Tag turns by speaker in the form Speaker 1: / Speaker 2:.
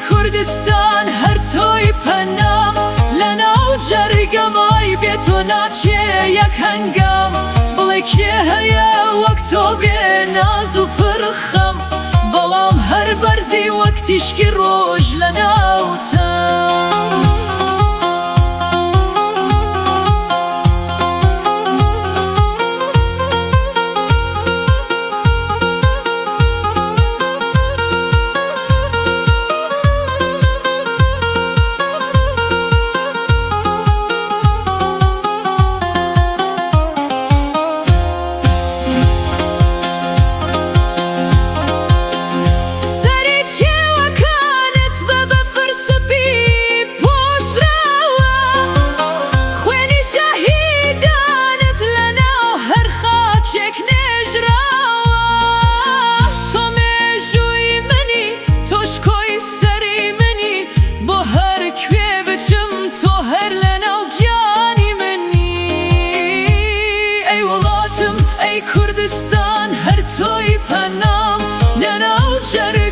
Speaker 1: کوردستان هەر تۆی پەنام، لەناو جەرگەمای بێ تۆ ناچێ یەک هەنگام، بڵێ کێ هەیە وەک تۆ بێ ناز و پڕ خەم، بەڵام هەر بەرزی وەک تیشکی ڕۆژ لەناو تەم. سەری چێوەکانت بە بەفر سپی پۆشراوە، خوێنی شەهیدانت لەناو هەر خاکێک نێژراوە. تۆ مێژووی منی، تۆ شکۆی سەری منی، بۆ هەر کوێ بچم تۆ هەر لەناو گیانی منی. ئەی وڵاتم، ئەی کوردستان هەر تۆی پەنام، لەناو جەرگەمای.